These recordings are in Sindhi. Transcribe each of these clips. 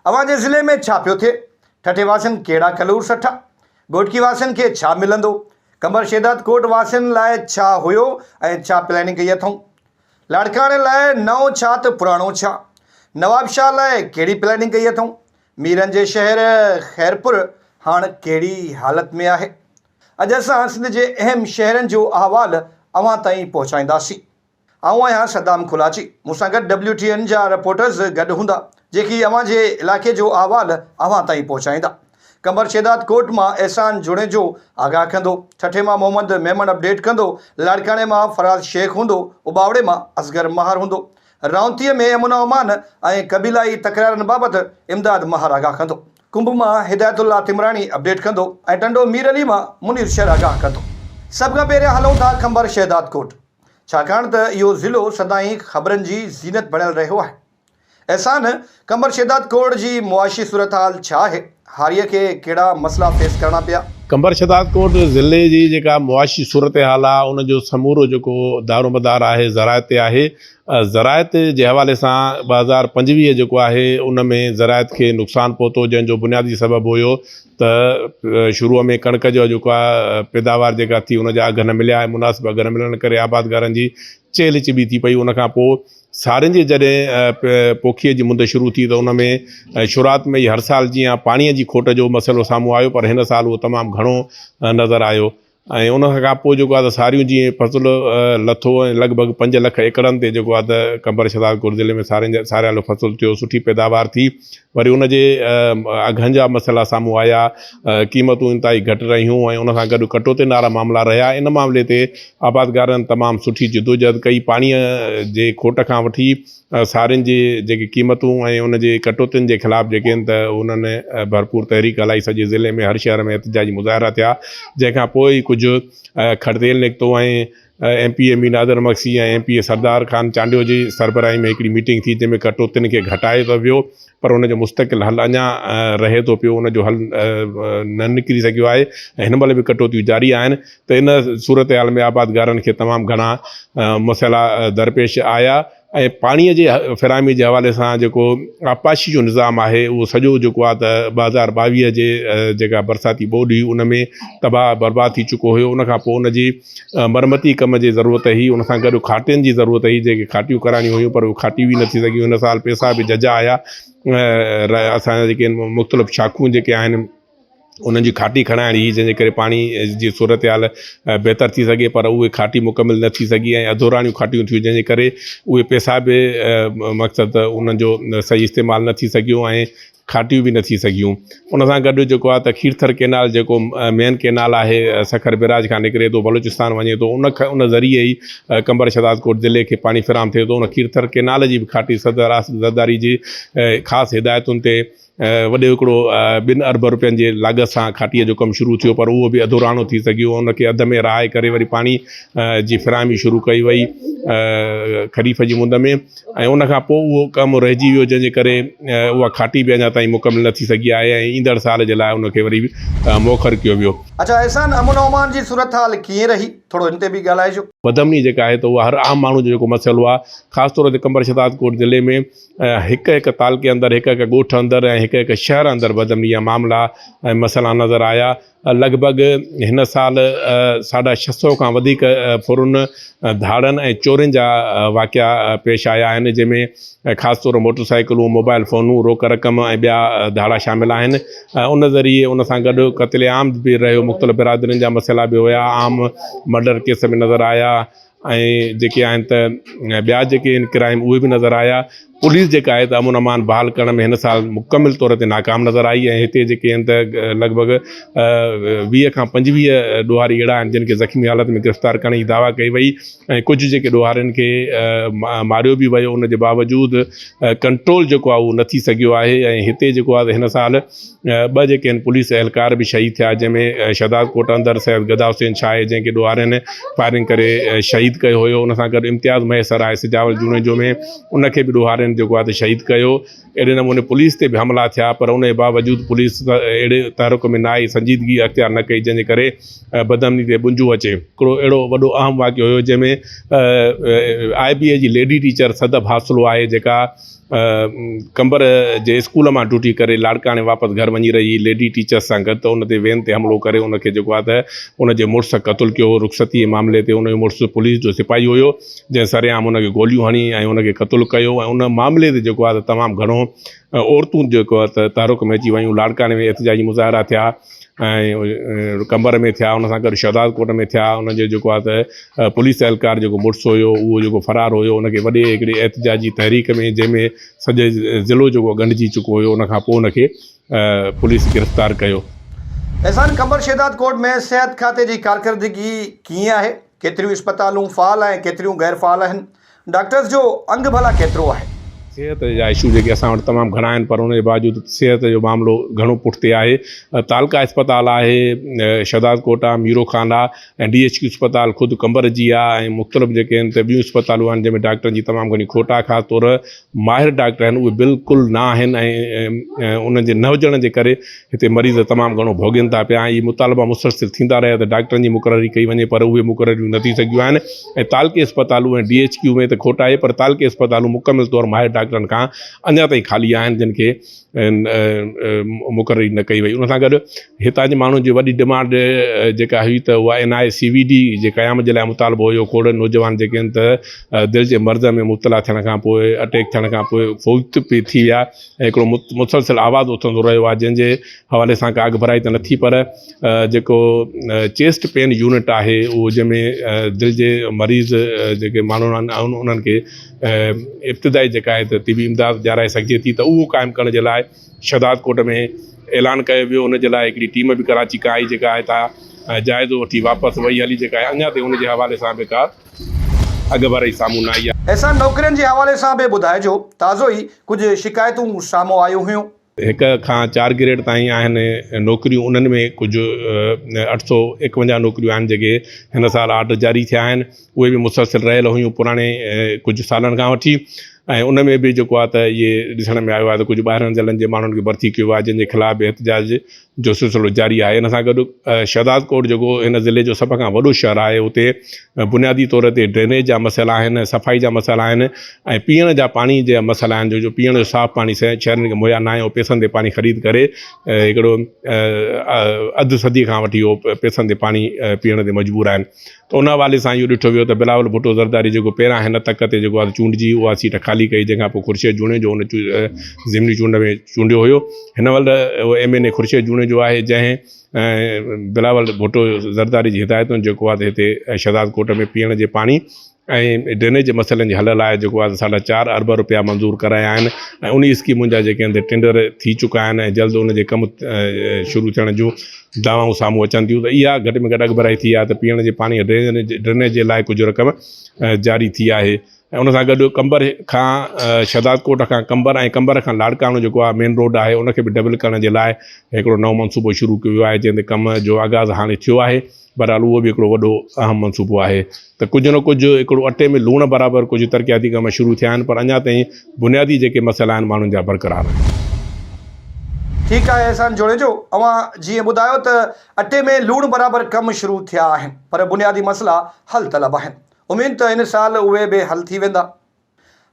اوهان جي ضلعي ۾ ڇا پيو ٿئي؟ ٺٽي واسين ڪهڙا ڪلور سٺا؟ گهوٽڪي واسين کي ڇا ملندو؟ قمبر شهداد ڪوٽ واسين لاء ڇا هيو ۽ ڇا پلاننگ ڪئي اٿئون؟ لاڙڪاڻي لاء نئون ڇا ته پراڻو ڇا؟ نوابشاهه لاء ڪهڙي پلاننگ ڪئي اٿئون؟ ميرن جي شهر خيرپور هاڻ ڪهڙي حالت ۾ آهي؟ اڄ اسان سنڌ جي اهم شهرن جو احوال اوهان تائين پهچائينداسين. آئون آهيان صدام ڪلاچي، مون سان گڏ ڊبليو ٽي اين جا رپورٽرز گڏ هوندا، جيڪي اوهان جي علائقي جو احوال اوهان تائين پهچائيندا. قمبر شهداد ڪوٽ مان احسان جوڻيجو آگاهه ڪندو، ٺٽي مان محمد ميمڻ اپڊيٽ ڪندو، لاڙڪاڻي مان فراز شيخ هوندو، اٻاوڙي مان اصغر مهر هوندو، رائونتيء ۾ امن امان ۽ قبيلائي تڪرارن بابت امداد مهر آگاهه ڪندو، ڪنب مان هدايت الله تمراڻي اپڊيٽ ڪندو ۽ ٽنڊو مير علي مان منير شر آگاهه ڪندو. سڀ کان پهريان هلون ٿا قمبر شهداد ڪوٽ، ڇاڪاڻ ته اهو ضلعو سدائين خبرن جي زينت بڻيل رهيو آهي. احسان، قمبر شهداد ڪوٽ جي معاشي صورتحال ڇا آهي؟ هاريء کي ڪهڙا مسئلا فيس ڪرڻا پيا؟ قمبر شهداد ڪوٽ ضلعي جي جيڪا معاشي صورتحال آهي ان جو سمورو جيڪو دارومدار آهي زراعت تي آهي. زراعت جي حوالي سان 2025 جيڪو آهي ان ۾ زراعت کي نقصان پهتو جنهن جو بنيادي سبب هيو ته شروع ۾ ڪڻڪ جو جيڪو آهي پيداوار جيڪا ٿي ان جا اگهه نه مليا ۽ مناسب اگهه نه ملڻ ڪري آبادگارن جي چيلهه چٻي ٿي پئي ان کان پوء سارين جي جڏهن پوکيء جي مند شروع ٿي ته ان ۾ شروعات ۾ ئي هر سال جيان پاڻيء جي کوٽ جو مسئلو سامهون آيو پر هن سال اهو تمام گهڻو نظر آيو ۽ ان کان پوء جيڪو آهي ته ساريون جيئن فصل لٿو ۽ لڳ ڀڳ پنج لک ايڪڙن تي جيڪو آهي ته قمبر شهدادڪوٽ ضلعي ۾ سارين جا ساريالو فصل ٿيو سٺي پيداوار ٿي وري ان جي اگهن جا مسئلا سامهون آيا، قيمتون انتهائي گهٽ رهيون ۽ ان سان گڏ ڪٽوتين وارا معاملا رهيا، ان معاملي تي آبادگارن تمام سٺي جدوجهد ڪئي، پاڻي جي کوٽ کان وٺي سارين جي جيڪي قيمتون ۽ ان جي ڪٽوتين جي خلاف جيڪي آهن ته انهن ڀرپور تحريڪ هلائي، سڄي ضلعي ۾ هر شهر ۾ احتجاجي مظاهرا ٿيا، جنهن کان پوء ئي ڪجهه کڙتيل نڪتو ۽ M P A Mir Nazir Magsi ۽ M P A Sardar Khan Chandio جي سربراهي ۾ هڪڙي ميٽنگ ٿي جنهن ۾ ڪٽوتين کي گهٽايو ته ويو پر ان جو مستقل حل اڃا رهي ٿو پيو ان جو حل نه نڪري سگهيو آهي ۽ هن مهل به ڪٽوتيون جاري آهن ته ان صورتحال ۾ آبادگارن کي تمام گهڻا مسئلا درپيش آيا ۽ پاڻي جي فراهمي جي حوالي سان جيڪو آبپاشي جو نظام آهي اهو سڄو جيڪو آهي ته 2022 جي جيڪا برساتي ٻوڏ هئي ان ۾ تباهه برباد ٿي چڪو هيو ان کان پوء ان جي مرمتي ڪم جي ضرورت هئي ان سان گڏ کاٽين جي ضرورت هئي جيڪي کاٽيون ڪرائڻيون هيون پر اهي کاٽيون به نه ٿي سگهيون هن سال پئسا به جهجها آيا اسان جا جيڪي مختلف شاخون جيڪي آهن انهن جي کاٽي کڻائڻي هئي جنهن جي ڪري پاڻي جي صورتحال بهتر ٿي سگهي پر اهي کاٽي مڪمل نه ٿي سگهي ۽ اڌوراڻيون کاٽيون ٿيون جنهن جي ڪري اهي پئسا به مقصد ته انهن جو صحيح استعمال نه ٿي سگهيو ۽ کاٽيون به نه ٿي سگهيون ان سان گڏ جيڪو آهي ته کيرٿر ڪينال جيڪو مين ڪينال آهي سکر بيراج کان نڪري ٿو بلوچستان وڃي ٿو ان ان ذريعي ئي قمبر شهدادڪوٽ ضلعي کي پاڻي فراهم ٿئي ٿو ان کيرٿر ڪينال جي به کاٽي صدر آصف زرداري جي خاص هدايتن تي وڏو هڪڙو ٻن ارب روپين جي لاڳت سان کاٽيء جو ڪم شروع ٿيو پر اهو به اڌوراڻو ٿي سگهيو ان کي اڌ ۾ رهائي ڪري وري پاڻي جي فراهمي شروع ڪئي وئي خريف جي مند ۾ ۽ ان کان پوء اهو ڪم رهجي ويو جنهن جي ڪري اها کاٽي به اڃا تائين مڪمل نه ٿي سگهي آهي ۽ ايندڙ سال جي لاء ان کي وري موخر ڪيو ويو. اڇا احسان امن امان جي صورتحال ڪيئن رهي ٿورو ان تي به ڳالهائجو. بدامني جيڪا آهي ته اها هر عام ماڻهو جو جيڪو مسئلو آهي خاص طور تي قمبر شهدادڪوٽ ضلعي ۾ هڪ هڪ تعلقي اندر، هڪ هڪ ڳوٺ اندر ۽ هڪ هڪ شهر اندر بدامني جا معاملا ۽ مسئلا نظر آيا. لڳ ڀڳ هن سال ساڍا ڇهه سئو کان وڌيڪ ڦرن، ڌاڙن ۽ چورين جا واقعا پيش آيا آهن، جنهن ۾ خاص طور موٽر سائيڪلون، موبائل فونون، روڪ رقم ۽ ٻيا ڌاڙا شامل آهن. ان ذريعي ان سان گڏ قتل عام به رهيو، مختلف برادرين جا مسئلا به هيا، عام مرڊر ڪيس به نظر آيا. ۽ جيڪي آهن ته ٻيا جيڪي آهن ڪرائم اهي به نظر آيا پوليس جيڪا آهي ته امن امان بحال ڪرڻ ۾ هن سال مڪمل طور تي ناڪام نظر آئي ۽ هتي جيڪي آهن ته لڳ ڀڳ 20 کان 25 ڏوهاري اهڙا آهن جن کي زخمي حالت ۾ گرفتار ڪرڻ جي دعويٰ ڪئي وئي ۽ ڪجهه جيڪي ڏوهارين کي ماريو به ويو ان جي باوجود ڪنٽرول جيڪو آهي اهو نه ٿي سگهيو آهي ۽ هتي جيڪو آهي هن سال ٻه جيڪي آهن پوليس اهلڪار به شهيد ٿيا جنهن ۾ شهداد ڪوٽ اندر سيد گدا حسين شاهه جنهن کي ڏوهارين فائرنگ ڪري شهيد ڪيو هيو ان سان گڏ امتياز مهيسر آهي سجاول جوڻيجو ۾ ان کي به ڏوهارين جيڪو آهي ته شهيد ڪيو اهڙي نموني پوليس تي به حملا ٿيا پر ان جي باوجود پوليس اهڙي تحرڪ ۾ نه آئي سنجيدگي اختيار نه ڪئي جنهن جي ڪري بدامني تي ٻنجو اچي هڪڙو اهڙو وڏو اهم واقعو هيو جنهن ۾ آء بي اي جي ليڊي ٽيچر صدف حاصلو آهي جيڪا قمبر جي اسڪول مان ڊيوٽي ڪري لاڙڪاڻي واپس گهر وڃي رهي هئي ليڊي ٽيچر سان گڏ ته ان تي وين تي حملو ڪري ان کي جيڪو آهي ته ان جي مڙس قتل ڪيو هو رخصتي جي معاملي تي ان جو مڙس پوليس جو سپاهي هيو جنهن سرعام ان کي گوليون هڻي ۽ ان کي قتل ڪيو ۽ ان معاملي تي جيڪو آهي ته تمام گهڻو عورتون جيڪو آهي ته تحرڪ ۾ اچي ويون لاڙڪاڻي ۾ احتجاجي مظاهرا ٿيا ۽ قمبر ۾ ٿيا ان سان گڏ شهداد ڪوٽ ۾ ٿيا ان جو جيڪو آهي ته پوليس اهلڪار جيڪو مڙس هيو اهو جيڪو فرار هيو ان کي وڏي هڪڙي احتجاجي تحريڪ ۾ جنهن ۾ سڄي ضلعو جيڪو ڳنڍجي چڪو هيو ان کان پوء ان کي پوليس گرفتار ڪيو. احسان قمبر شهداد ڪوٽ ۾ صحت کاتي جي ڪارڪردگي ڪيئن آهي؟ ڪيتريون اسپتالون فعال ۽ ڪيتريون غير فعال آهن؟ ڊاڪٽرز جو انگ ڀلا ڪيترو آهي؟ صحت جا اشو جيڪي اسان وٽ تمام گهڻا آهن پر ان جي باوجود صحت جو معاملو گهڻو پٺتي آهي. تعلقه اسپتال آهي، شهداد ڪوٽ آهي، ميرو خان آهي ۽ ڊي ايڇ ڪيو اسپتال خود قمبر جي آهي ۽ مختلف جيڪي آهن ته ٻيون اسپتالون آهن جنهن ۾ ڊاڪٽرن جي تمام گهڻي کوٽ آهي خاص طور ماهر ڊاڪٽر آهن اهي بلڪل نه آهن ۽ انهن جي نه هجڻ جي ڪري هتي مريض تمام گهڻو ڀوڳين ٿا پيا ۽ اهي مطالبا مسلسل ٿيندا رهيا ته ڊاڪٽرن جي مقرري ڪئي وڃي پر اهي مقرريون نه ٿي سگهيون آهن ۽ تعلقي اسپتالون ۽ ڊي ايڇ ڪيو ۾ ته کوٽ آهي پر تعلقي اسپتالون مڪمل طور ماهر ڊاڪٽرن کان اڃا تائين خالي آهن جن کي مقرري نه ڪئي وئي ان سان گڏ هتان جي ماڻهن جي وڏي ڊمانڊ جيڪا هئي ته اها اين آء سي وي ڊي جي قيام جي لاء مطالبو هيو کوڙ نوجوان جيڪي آهن ته دل جي مرض ۾ مبتلا ٿيڻ کان پوء اٽيڪ ٿيڻ کان پوء فوت به ٿي ويا ۽ هڪڙو مسلسل آواز اٿندو رهيو آهي جنهن جي حوالي سان ڪا اڳڀرائي ته نه ٿي پر جيڪو چيسٽ پين يونٽ آهي اهو جنهن ۾ دل جي مريض جيڪي ماڻهو آهن انهن کي ابتدائي جيڪا آهي ته طبي امداد ڏيارائي سگهجي ٿي ته اهو قائم ڪرڻ جي لاء شهداد ڪوٽ ۾ اعلان ڪيو ويو ان جي لاء هڪڙي ٽيم به ڪراچي کان آئي جيڪا هتان جائزو وٺي واپس وئي هلي جيڪا اڃا تائين ان جي حوالي سان به ڪا اڳڀرائي سامهون نه آئي آهي. احسان نوڪرين جي حوالي سان به ٻڌائجو تازو ئي ڪجهه شڪايتون سامهون آيون هيون. هڪ کان چار گريڊ تائين آهن نوڪريون انهن ۾ ڪجهه 851 نوڪريون آهن جيڪي هن سال آرڊر جاري ٿيا آهن اهي به مسلسل رهيل هيون پراڻي ڪجهه سالن کان وٺي ۽ ان ۾ به جيڪو آهي ته اهي ڏسڻ ۾ آيو آهي ته ڪجهه ٻاهرين ضلعن جي ماڻهن کي ڀرتي ڪيو ويو آهي جن جي خلاف به احتجاج جو سلسلو جاري آهي ان سان گڏ شهداد ڪوٽ جيڪو هن ضلعي جو سڀ کان وڏو شهر آهي اتي بنيادي طور تي ڊرينيج جا مسئلا آهن صفائي جا مسئلا آهن ۽ پيئڻ جا پاڻي جا مسئلا آهن جو پيئڻ جو صاف پاڻي شهرين کي مهيا ناهي اهو پئسن تي پاڻي خريد ڪري هڪڙو اڌ صدي کان وٺي اهو پئسن تي پاڻي پيئڻ تي مجبور آهن ته ان حوالي سان اهو ڏٺو ويو ته بلاول ڀٽو زرداري جيڪو پهريان هن تڪ تي جيڪو آهي چونڊجي اها سيٽ خالي ڪئي جنهن کان پوء خورشيد جوڻيجو ان ضمني چونڊ ۾ چونڊيو هيو هن مهل اهو ايم اين اي خورشيد جوڻيجو آهي جنهن بلاول ڀٽو زرداري جي هدايتن جيڪو آهي هتي شهداد ڪوٽ ۾ پيئڻ جي پاڻي ۽ ڊرينيج جي مسئلن جي حل لاء جيڪو آهي ساڍا چار ارب روپيا منظور ڪرايا آهن ۽ انهي اسڪيمن جا جيڪي آهن ٽينڊر ٿي چڪا آهن ۽ جلد ان جي ڪم شروع ٿيڻ جون دعوائون سامهون اچن ٿيون ته اها گهٽ ۾ گهٽ اڳڀرائي ٿي آهي ته پيئڻ جي پاڻي ۽ ڊرينيج جي لاء ڪجهه رقم جاري ٿي آهي ۽ ان سان گڏ قمبر کان شهدادڪوٽ کان قمبر ۽ قمبر کان لاڙڪاڻو جيڪو آهي مين روڊ آهي ان کي به ڊبل ڪرڻ جي لاء هڪڙو نئون منصوبو شروع ڪيو ويو آهي جنهن تي ڪم جو آغاز هاڻي ٿيو آهي بهرحال اهو به هڪڙو وڏو اهم منصوبو آهي ته ڪجهه نه ڪجهه هڪڙو اٽي ۾ لوڻ برابر ڪجهه ترقياتي ڪم شروع ٿيا آهن پر اڃا تائين بنيادي جيڪي مسئلا آهن ماڻهن جا برقرار آهن. ٺيڪ آهي احسان جوڻيجو اوهان جيئن ٻڌايو ته اٽي ۾ لوڻ برابر ڪم شروع ٿيا آهن پر بنيادي مسئلا حل طلب آهن اميد ته هن سال اهي به حل ٿي ويندا.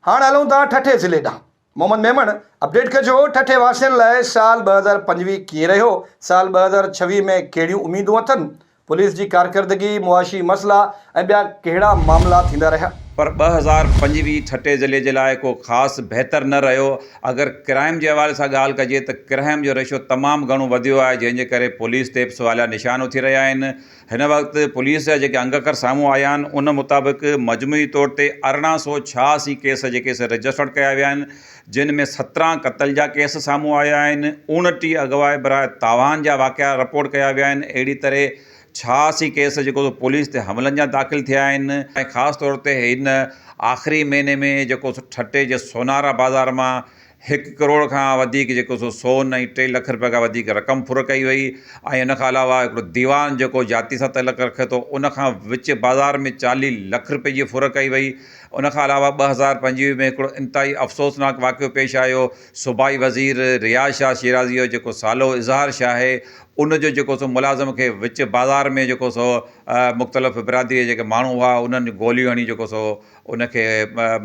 هاڻ هلون ٿا ٺٽي ضلعي ڏانهن. محمد ميمڻ اپڊيٽ ڪجو ٺٽي واسين لاء سال 2025 ڪيئن رهيو، سال 2026 ۾ ڪهڙيون اميدون اٿن، پوليس جي ڪارڪردگي، معاشي مسئلا ۽ ٻيا ڪهڙا معاملا ٿيندا رهيا. پر 2025 ٺٽي ضلعي جي لاء ڪو خاص بهتر نه رهيو، اگر ڪرائم جي حوالي سان ڳالهه ڪجي ته ڪرائم جو ريشو تمام گهڻو وڌيو آهي جنهن جي ڪري پوليس تي به سواليا نشان اٿي رهيا آهن، هن وقت پوليس جا جيڪي انگ اکر سامهون آيا آهن ان مطابق مجموعي طور تي 1886 ڪيس جيڪي سي رجسٽرڊ ڪيا ويا آهن جن ۾ 17 قتل جا ڪيس سامهون آيا آهن 29 اغوا براء تاوان جا واقعا رپورٽ ڪيا ويا آهن اهڙي طرح 86 ڪيس جيڪو سو پوليس تي حملن جا داخل ٿيا آهن ۽ خاص طور تي هن آخري مهيني ۾ جيڪو سو ٺٽي جي سونارا بازار مان هڪ ڪروڙ کان وڌيڪ جيڪو سو سون ۽ ٽي لک رپيا کان وڌيڪ رقم ڦر ڪئي وئي ۽ ان کان علاوه هڪڙو ديوان جيڪو جاتي سان تعلق رکي ٿو ان کان وچ بازار ۾ چاليهه لک رپئي جي ڦر ڪئي وئي. ان کان علاوه 2025 ۾ هڪڙو انتهائي افسوسناڪ واقعو پيش آيو صوبائي وزير رياض شاهه شيرازي جو جيڪو سالو اظهار شاهه آهي ان جو جيڪو سو ملازم کي وچ بازار ۾ جيڪو سو مختلف برادري جا جيڪي ماڻهو هئا انهن گوليون هڻي جيڪو سو ان کي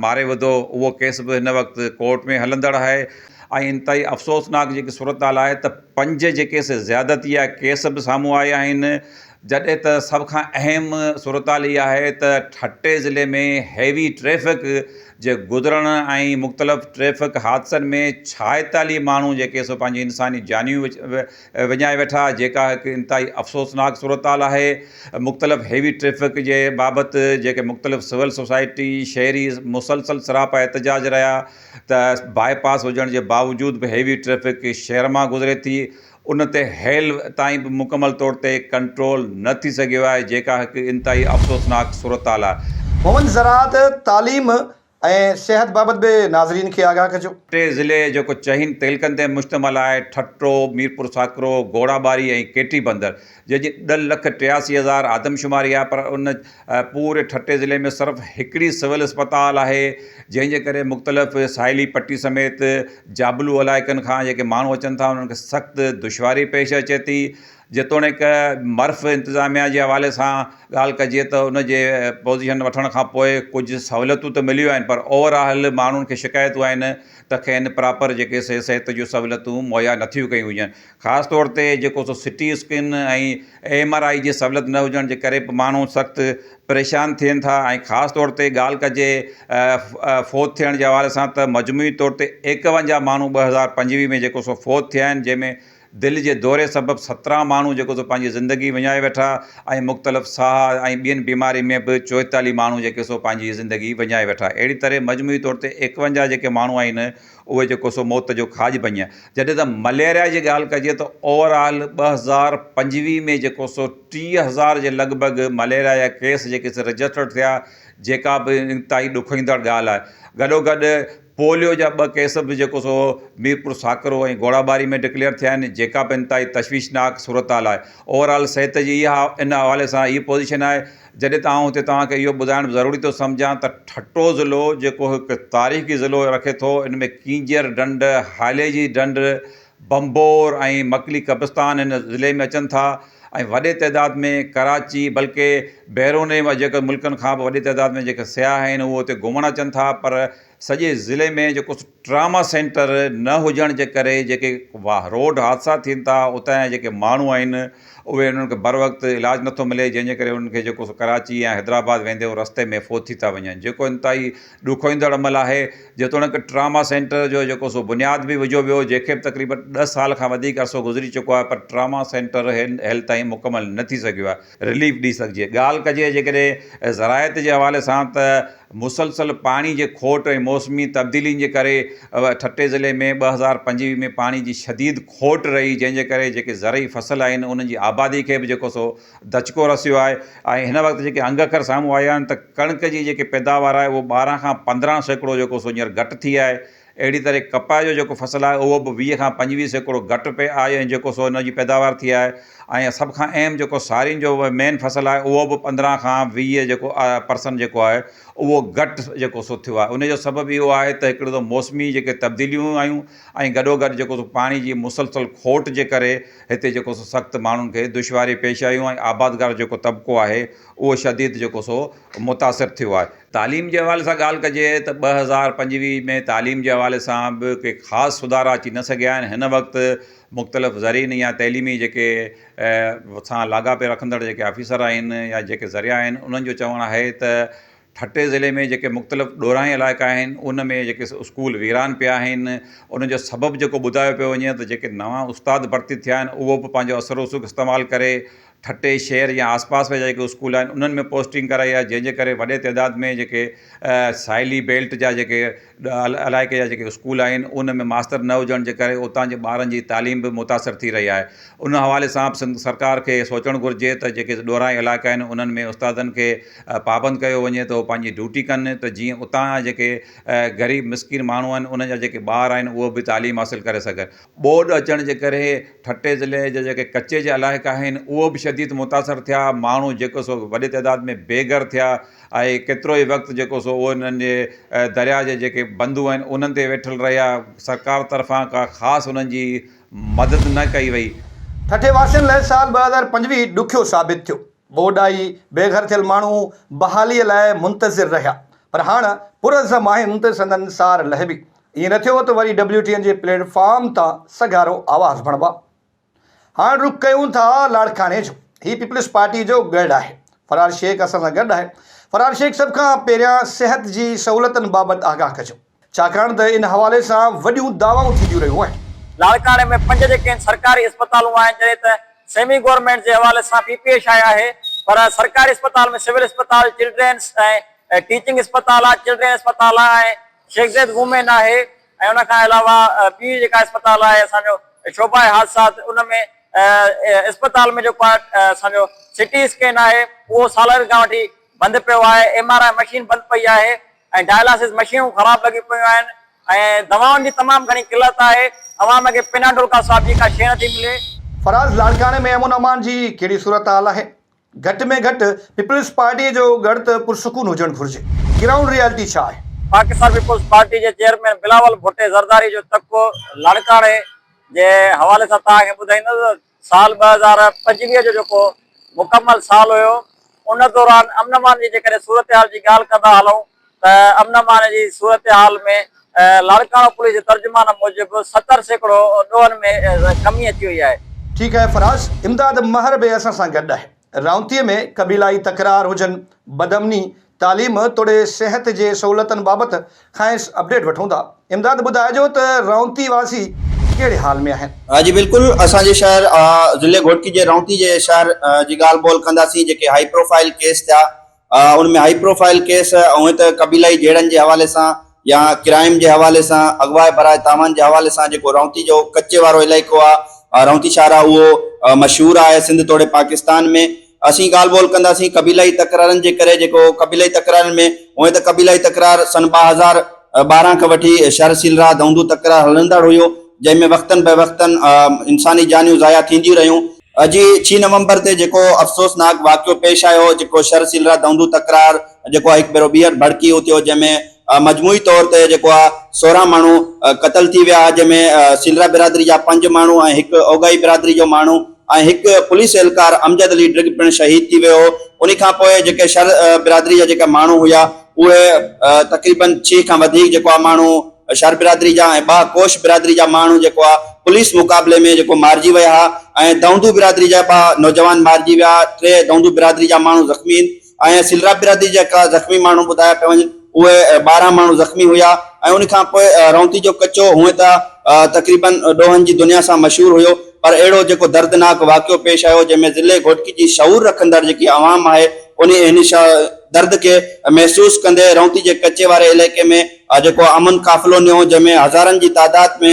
ماري وڌو اهو ڪيس به هن وقت ڪورٽ ۾ هلندڙ آهي ۽ انتهائي افسوسناڪ جيڪي صورتحال آهي ته پنج جيڪي سي زيادتي جا ڪيس به سامهون آيا آهن جڏهن ته سڀ کان اهم صورتحال اها آهي ته ٺٽي ضلعي ۾ هيوي ٽريفڪ جي گذرڻ ۽ مختلف ٽريفڪ حادثن ۾ 46 ماڻهو جيڪي سو پنهنجي انساني جانيون وڃائي ويٺا جيڪا هڪ انتهائي افسوسناڪ صورتحال آهي مختلف هيوي ٽريفڪ جي بابت جيڪي مختلف سول سوسائٽي شهري مسلسل سراپا احتجاج رهيا ته باء پاس هجڻ جي باوجود به هيوي ٽريفڪ شهر مان گذري ٿي ان تي هيل تائين به مڪمل طور تي ڪنٽرول نه ٿي سگهيو آهي جيڪا هڪ انتهائي افسوسناڪ صورتحال آهي. مومن زراعت، تعليم ۽ صحت بابت به ناظرين کي آگاهه ڪجو. ٺٽي ضلعي جيڪو چئن تعلقن تي مشتمل آهي، ٺٽو، ميرپور ساڪرو، گهوڙاٻاري ۽ ڪيٽي بندر، جنهن جي 10,83,000 آدمشماري آهي پر ان پوري ٺٽي ضلعي ۾ صرف هڪڙي سول اسپتال آهي جنهن جي ڪري مختلف ساحلي پٽي سميت جابلو علائقن کان جيڪي ماڻهو اچن ٿا انهن کي سخت دشواري پيش اچي ٿي جيتوڻيڪ مرف انتظاميا جي حوالي سان ڳالهه ڪجي ته ان جي پوزيشن وٺڻ کان پوء ڪجهه سهولتون ته مليون آهن پر اوور آل ماڻهن کي شڪايتون آهن ته کين پراپر جيڪي سي صحت جون سهولتون مهيا نٿيون ڪيون وڃن خاص طور تي جيڪو سو C T scan ۽ M R I جي سهولت نه هجڻ جي ڪري به ماڻهو سخت پريشان ٿين ٿا ۽ خاص طور تي ڳالهه ڪجي فوت ٿيڻ جي حوالي سان ته مجموعي طور تي 51 ماڻهو 2025 ۾ جيڪو سو فوت ٿيا آهن جنهن ۾ دل جي دوري سبب 17 ماڻهو جيڪو سو پنهنجي زندگي وڃائي ويٺا ۽ مختلف ساهه ۽ ٻين بيمارين ۾ به 44 ماڻهو جيڪي سو پنهنجي زندگي وڃائي ويٺا اهڙي طرح مجموعي طور تي 51 جيڪي ماڻهو آهن اهي جيڪو سو موت جو کاڄ بنيا. جڏهن ته مليريا جي ڳالهه ڪجي ته اوور آل 2025 ۾ جيڪو سو 30,000 جي لڳ ڀڳ مليريا جا ڪيس جيڪي سي رجسٽرڊ ٿيا جيڪا به انتهائي ڏکوئيندڙ ڳالهه آهي. گڏوگڏ پوليو جا ٻه ڪيس به جيڪو سو ميرپور ساڪرو ۽ گهوڙاٻاري ۾ ڊڪليئر ٿيا آهن جيڪا به انتهائي تشويشناڪ صورتحال آهي. اوور آل صحت جي اها ان حوالي سان هي پوزيشن آهي. جڏهن ته آئون هتي توهان کي اهو ٻڌائڻ به ضروري ٿو سمجهان ته ٺٽو ضلعو جيڪو هڪ تاريخي ضلعو رکي ٿو ان ۾ ڪينجهر ڍنڍ، هاليجي ڍنڍ، بمبور ۽ مڪلي قبرستان هن ضلعي ۾ اچن ٿا ۽ وڏي تعداد ۾ ڪراچي بلڪه بيرون جيڪي ملڪن کان به وڏي تعداد ۾ جيڪي سياح آهن اهي هتي گهمڻ اچن ٿا پر سڄي ضلعي ۾ جيڪو ٽراما سينٽر نه هجڻ جي ڪري جيڪي روڊ حادثا ٿين ٿا اتان جا جيڪي ماڻهو آهن اهي انهن کي بروقت علاج نٿو ملي جنهن جي ڪري انهن کي جيڪو سو ڪراچي يا حيدرآباد ويندي هو رستي ۾ فوت ٿي ٿا وڃن جيڪو انتهائي ڏکوئيندڙ عمل آهي جيتوڻيڪ ٽراما سينٽر جو جيڪو سو بنياد به وجهيو ويو جنهن کي به تقريبن ڏهه سال کان وڌيڪ عرصو گذري چڪو آهي پر ٽراما سينٽر هيل تائين مڪمل نه ٿي سگهيو آهي رليف ڏئي سگهجي ڳالهه ڪجي جيڪڏهن زراعت جي حوالي سان ته مسلسل پاڻي جي کوٽ ۽ موسمي تبديلين جي ڪري ٺٽي ضلعي ۾ 2025 ۾ پاڻي جي شديد کوٽ رهي جنهن جي ڪري جيڪي زرعي فصل آهن انهن جي آبادي کي به جيڪو سو ڌچڪو رسيو آهي ۽ هن وقت جيڪي انگ اکر سامهون آيا آهن ته ڪڻڪ جي جيڪي پيداوار آهي اهو 12 کان 15% جيڪو سو هينئر گهٽ ٿي آهي اهڙي طرح ڪپهه جو جيڪو فصل آهي اهو به 20 کان 25% گهٽ پئي آهي ۽ جيڪو سو ان جي پيداوار ٿي آهي ۽ سڀ کان اهم جيڪو سارين جو مين فصل آهي اهو به 15 کان 20 جيڪو پرسنٽ جيڪو آهي اهو گهٽ جيڪو سو ٿيو آهي ان جو سبب اهو آهي ته هڪڙو ته موسمي جيڪي تبديليون آيون ۽ گڏو گڏ جيڪو سو پاڻي جي مسلسل کوٽ جي ڪري هتي جيڪو سو سخت ماڻهن کي دشواري پيش آيون ۽ آبادگار جيڪو طبقو آهي اهو شديد جيڪو سو متاثر ٿيو آهي. تعليم جي حوالي سان ڳالهه ڪجي ته 2025 ۾ تعليم جي حوالي سان به ڪي خاص سڌارا اچي نه سگهيا آهن هن وقت مختلف ذريعن يا تعليمي جيڪي سان لاڳاپي رکندڙ جيڪي آفيسر آهن يا جيڪي ذريعا آهن انهن جو چوڻ آهي ته ٺٽي ضلعي ۾ جيڪي مختلف ڏورانهين علائقا آهن ان ۾ جيڪي اسڪول ويران پيا آهن ان جو سبب جيڪو ٻڌايو پيو وڃي ته جيڪي نوان استاد ڀرتي ٿيا آهن اهو به پنهنجو اثر رسوخ استعمال ڪري ٺٽي شهر يا آس پاس ۾ جيڪي اسڪول آهن انهن ۾ پوسٽنگ ڪرائي آهي جنهن جي ڪري وڏي تعداد ۾ جيڪي ساحلي بيلٽ جا جيڪي علائقي جا جيڪي اسڪول آهن ان ۾ ماستر نه هجڻ جي ڪري اتان جي ٻارن جي تعليم به متاثر ٿي رهي آهي ان حوالي سان به سنڌ سرڪار کي سوچڻ گهرجي ته جيڪي ڏورانهين علائقا آهن انهن ۾ استادن کي پابند ڪيو وڃي ته هو پنهنجي ڊيوٽي ڪن ته جيئن اتان جا جيڪي غريب مسڪين ماڻهو آهن انهن جا جيڪي ٻار آهن اهي به تعليم حاصل ڪري سگهن ٻوڏ اچڻ جي ڪري ٺٽي ضلعي جا جيڪي ڪچي جا علائقا آهن اهو به شديد متاثر ٿيا، ماڻهو جيڪو سو وڏي تعداد ۾ بي گهر ٿيا ۽ ڪيترو ئي وقت جيڪو سو اهو انهن جي درياء جي جيڪي بندون آهن انهن تي ويٺل رهيا، سرڪار طرفان ڪا خاص انهن جي مدد نه ڪئي وئي. ٺٽي واسين لاء سال 2025 ڏکيو ثابت ٿيو. ٻوڏ آئي، بي گهر ٿيل ماڻهو بحاليء لاء منتظر رهيا پر هاڻ پرعزم آهن ته سندن سار لهبي. ائين نه ٿيو ته وري ڊبليو ٽي اين جي پليٽ فارم تان سگهارو آواز بڻبا. هاڻ رخ ڪيون ٿا لاڙڪاڻي جو. هي پيپلز پارٽي جو ڳڙهه آهي. فرار شيخ اسان سان گڏ آهي. فرار شيخ سڀ کان پهريان صحت جي سهولتن بابت آگاهه ڪجو. ڇاڪاڻ ته ان حوالي سان وڏيون دعوائون ٿينديون رهيون آهن. لاڙڪاڻي ۾ پنج جيڪي آهن سرڪاري اسپتالون آهن جڏهن ته سيمي گورنمينٽ جي حوالي سان پي پي ايڇ I آهي پر سرڪاري اسپتال ۾ سول اسپتال، چلڊرينس ۽ ٽيچنگ اسپتال آهي، چلڊرين اسپتال آهي ۽ شيخ زيد وومين آهي ۽ ان کان علاوه ٻي جيڪا اسپتال آهي اسان جو شعبه حادثات ان ۾ اسپتال ۾ جيڪو آهي اسان جو سٽي اسڪين آهي اهو سالن کان وٺي بند پيو آهي، ايم آر I machine بند پئي آهي ۽ ڊائلاسز مشينون خراب لڳيون پيون آهن ۽ دوائن جي تمام گهڻي قلت آهي، عوام کي پيناڊول کان سواء ٻي ڪا شيء نٿي ملي. فراز لاڙڪاڻي ۾ امن امان جي ڪهڙي صورتحال آهي؟ گهٽ ۾ گهٽ پيپلز پارٽي جو ڳڙهه ته پرسڪون هجڻ گهرجي. گرائونڊ ريالٽي ڇا آهي؟ پاڪستان پيپلز پارٽي جي چيئرمين بلاول ڀٽي زرداري جو تڪ لاڙڪاڻي جي حوالي سان توهان کي ٻڌائيندس ته سال 2025 جو جيڪو مڪمل سال هيو ان دوران امن امان جي جيڪڏهن صورتحال جي ڳالهه ڪندا هلون ته امن امان جي صورتحال ۾ لاڙڪاڻو پوليس جي ترجمان موجب 70% ڏوهن ۾ ڪمي اچي وئي آهي. ٺيڪ آهي فراز، امداد مهر به اسان سان گڏ آهي. رائونتيء ۾ قبيلائي تڪرار هجن، بدامني، تعليم توڙي صحت جي سهولتن بابت کانئس اپڊيٽ وٺون ٿا. امداد ٻڌائجو ته رائونتي واسي ڪهڙي حال ۾ آهن؟ جي بلڪل اسان جي شهر ضلعي گهوٽڪي جي رائونتي جي شهر جي ڳالهه ٻولهه ڪنداسين جيڪي هائي پروفائيل ڪيس ٿيا ان ۾ هائي پروفائيل ڪيس هونئن ته قبيلائي جهيڙن جي حوالي سان يا ڪرائم جي حوالي سان اغوا براء تاوان جي حوالي سان جيڪو رائونتي جو ڪچي وارو علائقو آهي رائونتي شهر آهي اهو مشهور آهي سنڌ توڙي پاڪستان ۾ اسين ڳالهه ٻولهه ڪنداسين قبيلائي تڪرارن جي ڪري جيڪو قبيلائي تڪرارن ۾ هونئن ته قبيلائي تڪرار سن 2012 کان وٺي شھر سيلرا ڌونڌو تڪرار هلندڙ هيو جنهن ۾ وقتن به وقتن انساني جانيون ضايع ٿينديون رهيون. اڄ ڇھين نومبر تي جيڪو افسوسناڪ واقعو پيش آيو جيڪو شھر سيلرا ڌونڌو تڪرار جيڪو هڪ ڀيرو ٻيهر ڀڙڪي اٿيو جنهن ۾ مجموعي طور تي جيڪو آ 16 ماڻهو قتل ٿي ويا جنهن ۾ سيلرا برادري جا پنج ماڻهو ۽ هڪ اوڳاهي برادري جو ماڻهو ۽ هڪ پوليس اهلڪار امجد علي ڊرگ پڻ شهيد ٿي ويو هو. انهي کان پوء جيڪي شر برادري جا جيڪا ماڻهو هيا اهي تقريبن ڇهه کان وڌيڪ جيڪو آ ماڻهو شر برادري جا ۽ ٻه ڪوش برادري جا ماڻهو جيڪو آ پوليس مقابلي ۾ جيڪو مارجي ويا ها ۽ دئوندو برادري جا ٻه نوجوان مارجي ويا ٽي دئوندو برادري جا ماڻهو زخمي آهن. ۽ سلرا برادري جا ڪا زخمي ماڻهو ٻڌايا پيا وڃن اهي 12 ماڻهو زخمي هيا ۽ ان کان پوء رونتي جو ڪچو هونئن ته تقريبن ڏوهن جي دنيا سان مشهور هيو پر اهڙو جيڪو دردناڪ واقعو پيش آيو جنهن ۾ ضلعي گهوٽڪي جي شعور رکندڙ جيڪي عوام آهي انهي هن درد کي محسوس ڪندي رونتي جي ڪچي واري علائقي ۾ جيڪو امن قافلو نيو جنهن ۾ هزارن جي تعداد ۾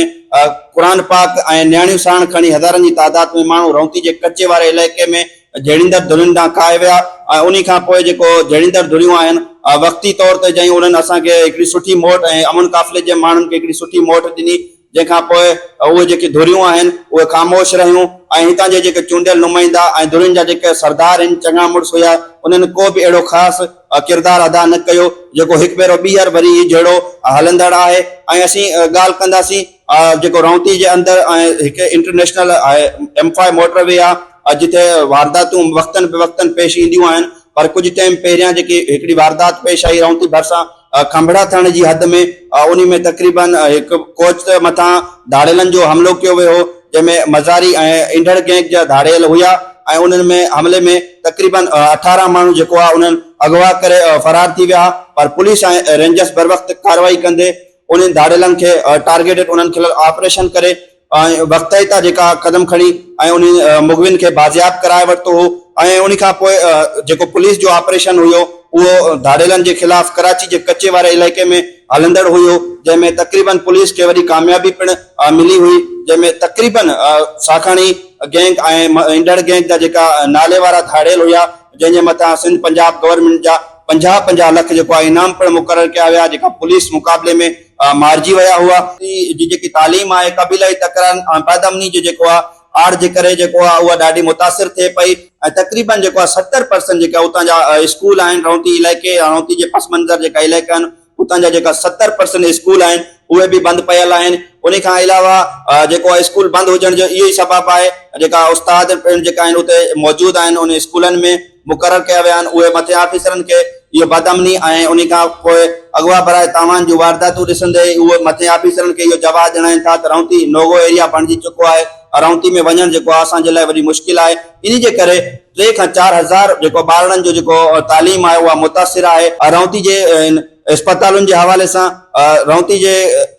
قرآن پاڪ ۽ نياڻيون ساڻ کڻي هزارن جي تعداد ۾ ماڻهو رونتي جي ڪچي واري علائقي ۾ جهيڙيندڙ ڌرين ڏانهن ڪاهي ويا ۽ انهي کان پوء جيڪو جهيڙيندڙ ڌريون آهن وقتي طور تي جئين انهن اسان کي هڪڙي سٺي موٽ ۽ امن قافلي جي ماڻهن کي هڪڙي سٺي موٽ ڏني جنهن کان پوء اهي جيڪي ڌريون آهن اهي خاموش رهيون ۽ هتان جي جيڪي چونڊيل نمائندا ۽ ڌرين جا جيڪي سردار آهن چڱا مڙس هيا انهن ڪو به اهڙو خاص ڪردار ادا نه ڪيو جيڪو هڪ ڀيرو ٻيهر وري هي جهيڙو هلندڙ آهي ۽ اسين ڳالهه ڪنداسين جيڪو رونتي جي اندر ۽ هڪ international M five motor V آهي جتي وارداتون وقتن به وقتن پيش اينديون آهن پر ڪجهه ٽائيم پهريان جيڪي هڪڙي واردات پيش آئي رونتي ڀرسان کنڀڙا ٿيڻ جي حد ۾ انهي ۾ تقريبن هڪ ڪوچ مٿان ڌاڙيلن جو حملو ڪيو ويو هو جنهن ۾ مزاري ۽ انڍڙ گينگ جا ڌاڙيل هيا ۽ انهن ۾ حملي ۾ تقريبن 18 ماڻهو جيڪو آهي انهن اغوا ڪري فرار ٿي ويا پر پوليس ۽ رينجرز بروقت ڪارروائي ڪندي انهن ڌاڙيلن کي ٽارگيٽڊ انهن خلاف آپريشن ڪري ۽ وقتائتا جيڪا قدم کڻي ۽ انهن مغوين کي بازياب ڪرائي ورتو هو ۽ ان کان پوء جيڪو پوليس جو آپريشن هيو اهو ڌاڙيلن جي خلاف ڪراچي جي ڪچي واري علائقي ۾ هلندڙ هيو جنهن ۾ تقريبن پوليس کي وڏي ڪاميابي پڻ ملي هئي جنهن ۾ تقريبن ساکاڻي گينگ ۽ انڊڙ گينگ جا جيڪا نالي وارا ڌاڙيل هيا جنهن جي مٿان سنڌ پنجاب گورنمينٽ جا 50 50 لک جيڪو آهي انعام پڻ مقرر ڪيا ويا جيڪا پوليس مقابلي ۾ مارجي ويا هئا. جي جيڪي تعليم آهي قبيلائي تڪرارن ۽ بدامني جو جيڪو آهي آڙ جي ڪري جيڪو آهي اها ڏاڍي متاثر ٿئي پئي ۽ تقريبن جيڪو آهي 70% جيڪا اتان جا اسڪول آهن رونتي علائقي يا رونتي جي پس منظر جيڪا علائقا آهن اتان جا جيڪا 70% اسڪول آهن اهي به بند پيل آهن ان کان علاوه جيڪو آهي اسڪول بند هجڻ جو اهو ئي سبب آهي جيڪا استاد پڻ جيڪا آهن اتي موجود آهن ان اسڪولن ۾ مقرر ڪيا ويا آهن اهي مٿين آفيسرن کي اهو بدامني ۽ انهي کان پوء اغوا براء تاوان جون وارداتون ڏسندي ئي اهي مٿين آفيسرن کي اهو جواز ڄاڻائين ٿا ته رونتي نوگو ايريا بڻجي چڪو آهي رونتي ۾ وڃڻ جيڪو آهي اسان جي لاء وڏي مشڪل آهي انهي جي ڪري ٽي کان 4000 جيڪو ٻارڙن جو جيڪو تعليم آهي اها متاثر آهي. رونتي جي اسپتالن جي حوالي سان رونتي جي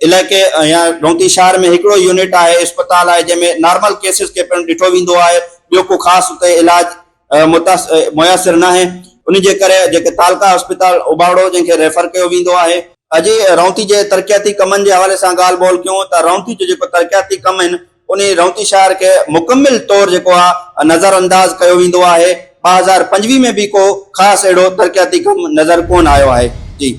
علائقي يا رونتي شهر ۾ هڪڙو يونٽ آهي اسپتال آهي جنهن ۾ نارمل ڪيسز کي پڻ ڏٺو ويندو آهي ٻيو ڪو خاص اتي علاج ميسر ناهي ان جي ڪري جيڪي تعلقه اسپتال اوٻاوڙو جنهن کي ريفر ڪيو ويندو آهي. اڄ رونتي جي ترقياتي ڪمن جي حوالي سان ڳالهه ٻولهه ڪيون ته رونتي جو جيڪو ترقياتي ڪم آهن انهي رونتي شهر کي مڪمل طور جيڪو آهي نظر انداز ڪيو ويندو آهي 2025 ۾ به ڪو خاص اهڙو ترقياتي ڪم نظر ڪونه آيو آهي جي.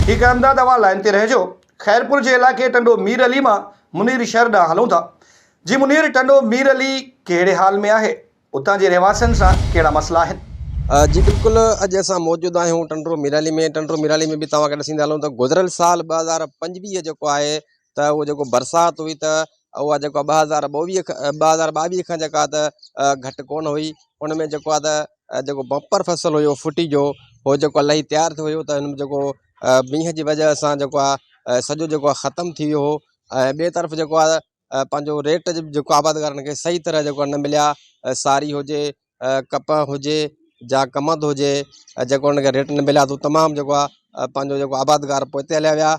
ٺيڪ آهي امداد اوهان لائين تي رهجو. خيرپور جي علائقي ٽنڊو مير علي مان منير شھر ڏانهن هلون ٿا. جي منير ٽنڊو مير علي ڪهڙي حال ۾ آهي؟ اتان جي رهواسين سان ڪهڙا مسئلا آهن؟ جي بلڪل اڄ اسان موجود آهيون ٽنڊو ميرالي ۾ ٽنڊو ميرالي ۾ به توهان کي ڏسيندا هلون ته گذريل سال 2025 جيڪو آهي ته اهو جيڪو برسات هئي ته اها جيڪو 2022 2022 کان جيڪا ته گهٽ ڪونه هئي ان ۾ جيڪو آهي ته جيڪو بمپر فصل هيو ڦٽي جو هو جيڪو لهي تيار ٿيو هيو ته ان ۾ جيڪو مينهن جي وجه سان جيڪو آهي سڄو جيڪو آهي ختم ٿي ويو هو ۽ ٻئي طرف جيڪو آهي پنهنجو ريٽ جيڪو آبادگارن کي صحيح طرح جيڪو نه مليا ساري هجي ڪپهه هجي جا ڪمند هجي جيڪو ان کي ريٽ نه مليا ته تمام جيڪو آهي پنهنجو جيڪو آبادگار پوئتي هليا ويا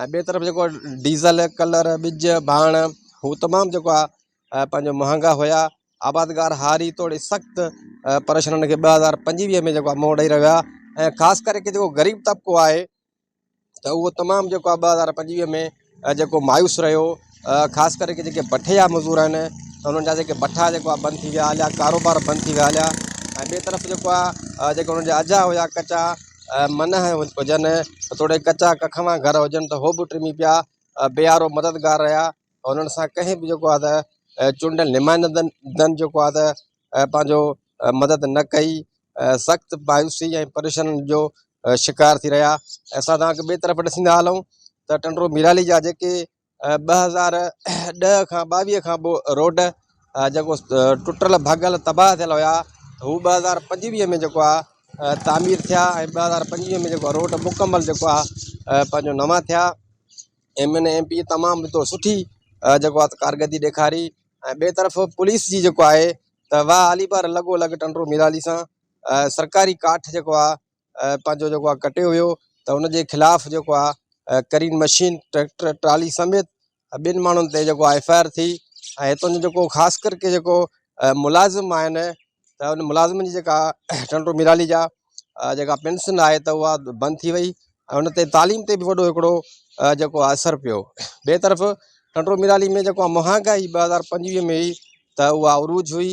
۽ ٻئي طرف جيڪو ڊيزل ڪلر ٻج ڀاڻ هو تمام جيڪو آهي پنهنجو مهانگا هيا آبادگار هاري توڙي سخت پريشانين کي 2025 ۾ جيڪو آهي منهن ڏئي رهيا ۽ خاص ڪري جيڪو غريب طبقو آهي ته اهو تمام جيڪو آهي 2025 ۾ جيڪو مايوس رهيو خاص ڪري ڪي جيڪي بٺي جا مزور آهن انهن جا جيڪي بٺا جيڪو آهي بند ٿي ويا هليا ڪاروبار بند ٿي ويا هليا ۽ ٻئي طرف جيڪو آهي جيڪي انهن جا اجها هيا ڪچا من هجن توڙي ڪچا ڪک مان گهر هجن ته هو به ٽمي پيا بي يارو مددگار رهيا انهن سان ڪنهن به جيڪو آهي ته چونڊيل نمائندن جيڪو آهي ته پنهنجو مدد نه ڪئي سخت مايوسي ۽ پريشانين جو شڪار ٿي رهيا اسان توهان کي ٻئي طرف ڏسيندا هلون ته ٽنڊو ميرالي جا جيڪي 2010 کان 22 کان پوء روڊ جيڪو ٽٽل ڀڳل تباهه ٿيل هيا هو 2025 ۾ جيڪو آهي تعمير ٿيا ۽ 2025 ۾ جيڪو روڊ مڪمل جيڪو آهي پنهنجو نوان ٿيا ايم اين ايم پي تمام سٺي جيڪو آهي ڪارڪردگي ڏيکاري ۽ ٻئي طرف پوليس جي جيڪو آهي ته واهه علي پار لڳو لڳ ٽنڊو ميرالي سان سرڪاري ڪاٺ جيڪو آهي پنهنجو جيڪو آهي ڪٽيو ويو ته ان جي خلاف جيڪو آهي ڪرين مشين ٽريڪٽر ٽرالي سميت ٻن ماڻهن تي جيڪو آهي ايف I R ٿي ۽ هتان جو جيڪو خاص ڪر ڪي جيڪو ملازم آهن ته ان ملازمن جي جيڪا ٽنڊو ميرالي جا جيڪا پينشن آهي ته اها بند ٿي وئي ۽ ان تي تعليم تي به وڏو هڪڙو جيڪو آهي اثر پيو ٻئي طرف ٽنڊو ميرالي ۾ جيڪو آهي مهانگائي 2025 ۾ هئي ته اها عروج هئي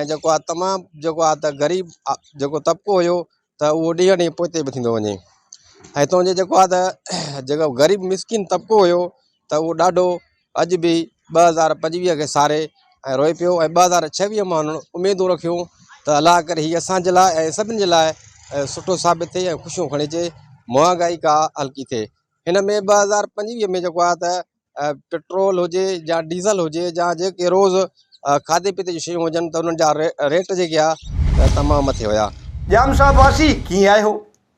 ۽ جيڪو آهي تمام جيڪو آهي ته غريب جيڪو طبقو هيو ته اهو ڏينهن ڏينهن پوئتي به ٿيندو وڃي ۽ هتان جو جيڪو آهي ته جيڪو غريب مسڪين طبقو هيو ته اهو ڏاڍو اڄ به 2025 کي ساري ۽ روئي پيو ۽ 2026 مان هنن اميدون رکيون ته الله ڪري هي اسان جي لاء ۽ سڀني جي لاء سٺو ثابت ٿئي ۽ خوشيون کڻي اچي مهانگائي ڪا هلڪي ٿئي هن ۾ 2025 ۾ جيڪو آهي ته پيٽرول هجي يا ڊيزل هجي يا جيڪي روز کاڌي پيتي جون شيون هجن ته انهن جا ريٽ جيڪي آهي تمام مٿي هيا. ڄام صاحب واسي ڪيئن آهيو؟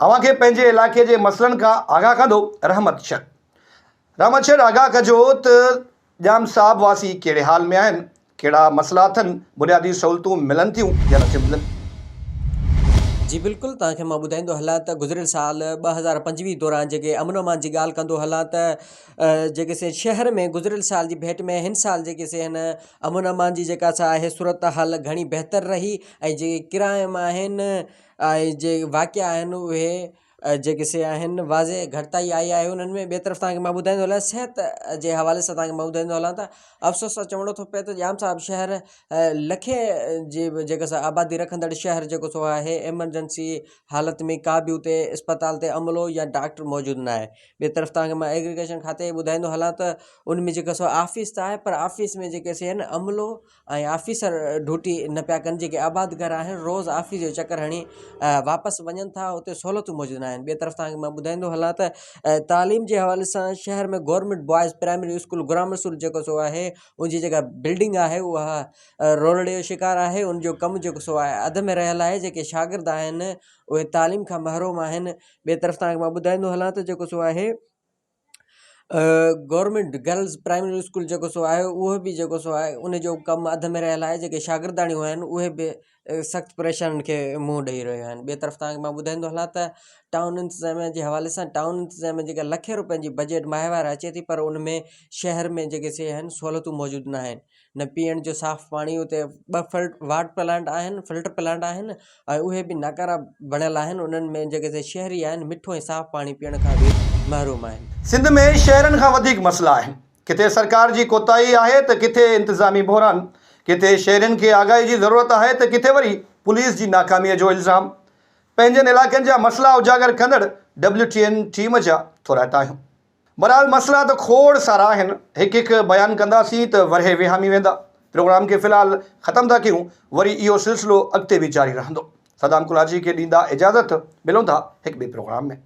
اوهان کي پنهنجي علائقي جي مسئلن کان آگاهه ڪندو رحمت شر. رحمت شر آگاهه ڪجو ته ڄام صاحب واسي ڪهڙي حال ۾ آهن، ڪهڙا مسئلا اٿن، بنيادي سهولتون ملن ٿيون يا نٿيون ملن. جي بلڪل توهان کي مان ٻڌائيندو هلان ته گذريل سال 2025 دوران جيڪي امن امان جي ڳالهه ڪندو هلان ته جيڪي سي شهر ۾ گذريل سال جي ڀيٽ ۾ هن سال جيڪي سي هن امن امان جي جيڪا سا آهي صورتحال گهڻي بهتر رهي ۽ جيڪي ڪرائم آهن ۽ جي واقعا آهن اهي. جيڪي سي آهن واضح گهٽتائي آئي آهي انهن ۾ ٻئي طرف توهان کي مان ٻڌائيندو هلان صحت جي حوالي سان توهان کي مان ٻڌائيندو هلان ته افسوس سان چوڻو ٿو پئي ته ڄام صاحب شهر لکين جي جيڪا سا آبادي رکندڙ شهر جيڪو سو آهي ايمرجنسي حالت ۾ ڪا به اتي اسپتال تي عملو يا ڊاڪٽر موجود نه آهي ٻئي طرف توهان کي مان ايگريگيشن کاتي ٻڌائيندو هلان ته ان ۾ جيڪا سو آفيس ته آهي پر آفيس ۾ جيڪي سي آهن عملو ۽ آفيسر ڊيوٽي نه پيا ڪن جيڪي آبادگار آهن روز آفيس جو چڪر هڻي واپس وڃن ٿا اتي سهولتون موجود نه آهن ٻئي طرف توهان کي مان ٻڌائيندو هلان ته تعليم جي حوالي سان شهر ۾ government boys primary school Ghulam Rasool جيڪو سو آهي ان جي جيڪا بلڊنگ آهي اها رولڙي جو شڪار آهي ان جو ڪم جيڪو سو آهي اڌ ۾ رهيل آهي جيڪي شاگرد آهن اهي تعليم کان محروم آهن ٻئي طرف توهان کي مان ٻڌائيندو هلان ته جيڪو سو آهي گورنمينٽ گرلز پرائمري اسڪول جيڪو سو آهي اهو به جيڪو سو آهي ان جو ڪم اڌ ۾ رهيل آهي جيڪي شاگرداڻيون آهن اهي به سخت پريشانين کي منهن ڏئي رهيون آهن ٻئي طرف توهان کي مان ٻڌائيندو هلان ته ٽائون انتظاميا جي حوالي سان ٽائون انتظاميا جيڪا لکين روپين جي بجيٽ ماهوار اچي ٿي پر ان ۾ شهر ۾ جيڪي سي آهن سهولتون موجود نه آهن نه پيئڻ جو صاف پاڻي اتي ٻه فلٽ واٽ پلانٽ آهن فلٽر پلانٽ آهن ۽ اهي به ناڪارا بڻيل آهن انهن ۾ جيڪي سي شهري آهن مٺو ۽ صاف پاڻي پيئڻ کان به محروم آهن. سنڌ ۾ شهرن کان وڌيڪ مسئلا آهن. ڪٿي سرڪار جي ڪوتاهي آهي ته ڪٿي انتظامي بحران، ڪٿي شهرين کي آگاهي جي ضرورت آهي ته ڪٿي وري پوليس جي ناڪامي جو الزام. پنهنجن علائقن جا مسئلا اجاگر ڪندڙ ڊبليو ٽي اين ٽيم جا ٿورائتا آهيون. بھرحال مسئلا ته کوڙ سارا آهن، هڪ هڪ بيان ڪنداسين ته ورهيه وهامي ويندا. پروگرام کي في الحال ختم ٿا ڪيون، وري اهو سلسلو اڳتي به جاري رهندو. صدام ڪلاچي کي ڏيندا اجازت، ملون ٿا هڪ ٻئي پروگرام ۾.